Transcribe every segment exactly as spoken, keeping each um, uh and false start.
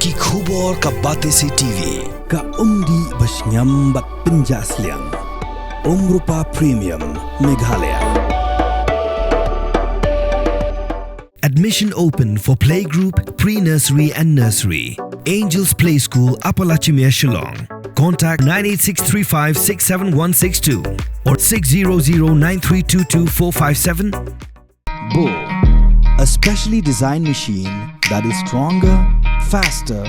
Ki khubor ka Batesi T V, ka umdih ba shngiam bad pynjah sliang. Umrupa Premium, Meghalaya. Admission open for playgroup, pre-nursery and nursery. Angels Play School, Upper Lachimia, Shillong. Contact nine eight six three five six seven one six two or six zero zero nine three two two four five seven. Bo, a specially designed machine that is stronger, faster,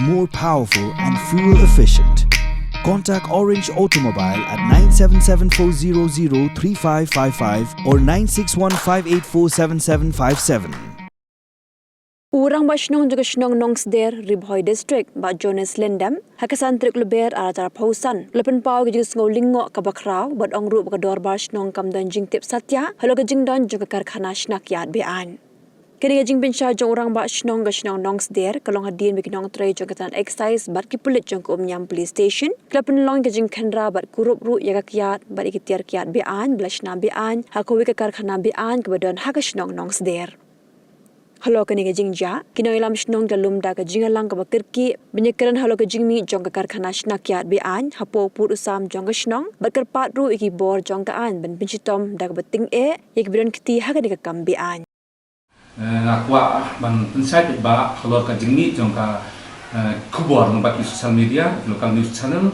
more powerful, and fuel efficient. Contact Orange Automobile at nine seven seven four zero zero three five five five or nine six one five eight four seven seven five seven. U Rangbah Shnong jong ka shnong Nongsder, Ri Bhoi District, Bah Jonas Lyngdoh, ha ka san tarik Lber arhajar arphew san, u la pynpaw ïa ka jingsngew lyngngoh kaba khraw bad ong ruh ba ka dorbar shnong kam don jingtip satia halor ka jingdon jong ka karkhana shna kyiad be-aiñ. Kane ka jingpynshai jong u Rangbah Shnong ka shnong Nongsder ka long hadien ba ki nongtrei jong ka tnat Excise bad ki pulit jong ka Umïam Police Station ki la pynlong ïa ka jingkhynra bad kurup ruh ïa ka kyiad bad ïa ki tiar kyiad be-aiñ ba la shna be-aiñ ha kawei ka karkhana be-aiñ kaba don ha ka shnong Nongsder. Halor kane ka jingjia, ki nongïalam shnong ki la lum da ka jingïalang kaba kyrkieh ban ïakren halor ka jingmih jong ka karkhana shna kyiad be-aiñ hapoh u pud u sam jong ka shnong bad kyrpad ruh ïa ki bor jong ka aiñ ban pynshitom da kaba tyngeh ïa kiba don kti ha kane ka kam be-aiñ. Eh, nga kwah ban pynshai paidbah halor ka jingmih jong ka, eh, khubor na bad ki social media, local news channel,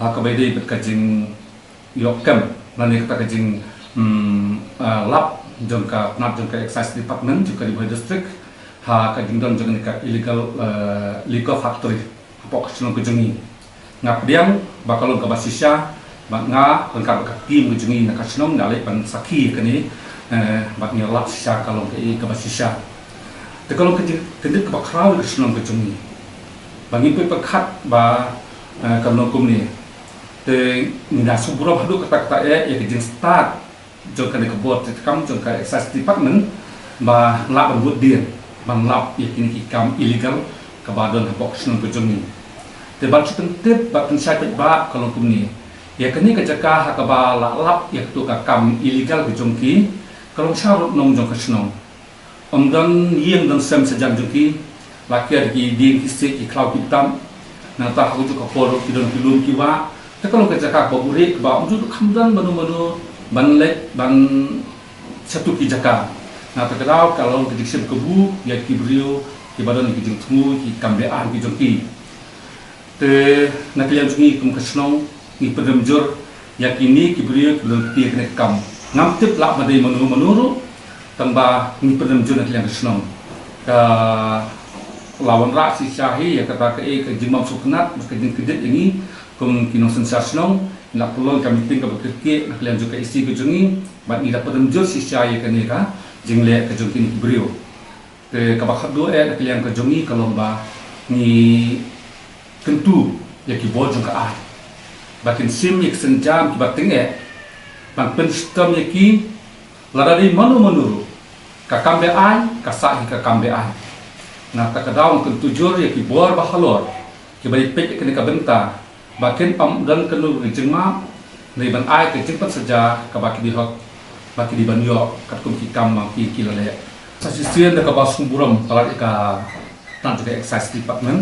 ha kaba ïadei bad ka jing ïoh kem lane kata ka jing, mm, ah, lap jong ka tnat jong ka Excise Department jong ka Ri Bhoi District ha ka jingdon jong kane ka illegal, eh, liquor factory hapoh ka shnong ka jong ngi. Nga pdiang ba ka long kaba shisha, ba nga ryngkat bad ka team ka jong ngi na ka shnong nga leit ban sakhi ïa kane, eh, ba ngi lap shisha ka long kaei kaba shisha. Te ka long ka jing kyndit kaba khraw ïa ka shnong ka jong ngi. Ba ngim poi pyrkhat ba, eh, ka long kumne. Te ngi da sngewburom haduh katta katta eh ïa ka jingstad jong kane ka bor treikam jong ka Excise Department ba lah ban bud dien ban lap ïa kine ki kam illegal kaba don hapoh ka shnong ka jong ngi. Te ban shu pyntip bad pynshai paidbah ka long kumne. Ïa kane ka jaka ha kaba la lap ïa kato ka kam illegal ka jong ki ka long sha rud nong jong ka shnong. Ym don ïing don sem shajan jong ki, la kiar ki dieng ki siej ki khlaw ki btam. Nangta ha kajuh ka por ruh ki don ki lum ki wah. Te ka long ka jaka kaba buhrieh kaba ym ju kham don mano mano ban leit ban shatu ki jaka. Nangta ka daw ka long ka jingshim kabu ïa ki briew kiba don ki jingthmu ki kam be-aiñ ki jong ki. Te na ka liang jong ngi kum ka shnong ngi pynrem jur ïa kine ki briew kiba don kti ïa kane ka kam. Ngam tip lah ba dei mano mano ruh tang ba ngi pynrem jur na ka liang ka shnong. Ka la wanrah shisha hi ïa kata kaei ka jingbym sngewtynnat bad ka jingkyndiat ïa ngi kum ki nongsynshar shnong. Ngi la pynlong ka meeting kaba kyrkieh na ka liang jong ka E C ka jong ngi bad ngi la pynrem jur shisha ïa kane ka jingleh ka jong kine ki briew. Te kaba khatduh eh na ka liang ka jong ngi ka long ba ngi kyntu ïa ki bor jong ka aiñ ba kin shim ïa ki sienjam kiba tyngeh ban pynshitom ïa ki lada dei mano mano ruh. Ka kam be-aiñ ka sah hi ka kam be-aiñ. Nangta ka daw ngi kyntu jur ïa ki bor ba halor kiba dei peit ïa kane ka bynta ba kin ym don kano ka jingmap ne ban ai ka jingpynsaja kaba ki dei hok ba ki dei ban ïoh katkum ki kam ba ki ki la leh. Sa shisien da kaba sngewburom palat ïa ka tnat jong ka Excise Department.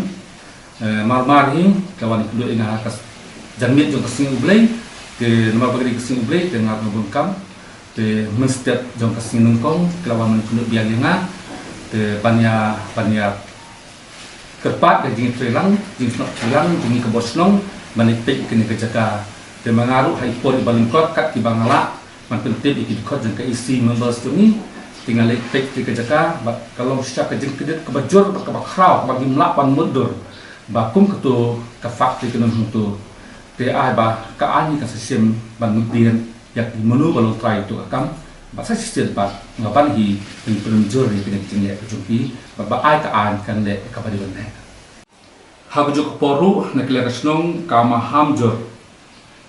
Eh, mar mar hi ka wan ïakynduh ïa nga ha ka janmiet jong ka sngi U Blei. Te namar ba ka dei ka sngi U Blei te nga ruh nga bun kam. Te mynstep jong ka sngi nyngkong ki la wan ïakynduh biang ïa nga. Te ban ïa ban ïa kyrpad ïa ka jingtreilang jingsnoh treilang jong ngi ka bor shnong ban leit peit ïa kane ka jaka. Te ma nga ruh ha i por iba lyngkot kat kiba nga lah ban pyntip ïa ki dkhot jong ka E C members jong ngi. Te nga leit peit ïa ka jaka bad ka long shisha ka jingkyndiat kaba jur bad kaba khraw kaba ngim lah ban mutdur ba kum kato ka factory ka don hangto. Te ai ba ka aiñ ka sa shim ban mutdur ïa ki mano ba long trai ïa kato ka kam. Bad sa shisien pat nga ban hi ban pynrem jur ïa kane ka jingleh ka jong ki bad ba ai ka aiñ kan leh ïa kaba dei ban leh. Ha kajuh ka por ruh na ka liang ka shnong ka maham jur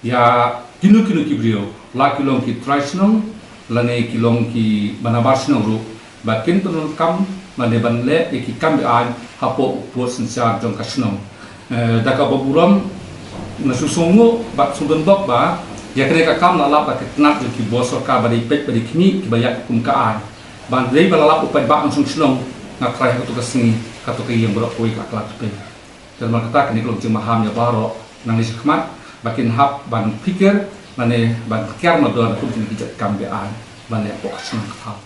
ïa kino kino ki briew la ki long ki trai shnong lane ki long kiba nabar shnong ruh ba kin pyndonkam lane ban leh ïa ki kam be-aiñ hapoh u pud synshar jong ka shnong. Eh, da kaba burom nga shu sngewnguh bad sngewdon bok ba ïa kane ka kam la lap da ka tnat jong ki bor sorkar ba dei peit ba dei khmih kiba ïaid kum ka aiñ. Ban dei ba la lap u paidbah nongshong shnong nga trai ha kato ka sngi. kato ka ïing baroh kawei ka la khlad phi. Te namar kata kane ka long jingmaham ïa baroh nangne shakhmat ba kin hap ban phikir lane ban kiar nadon kum kine ki jait kam be-aiñ ban leh hapoh ka shnong ka thaw.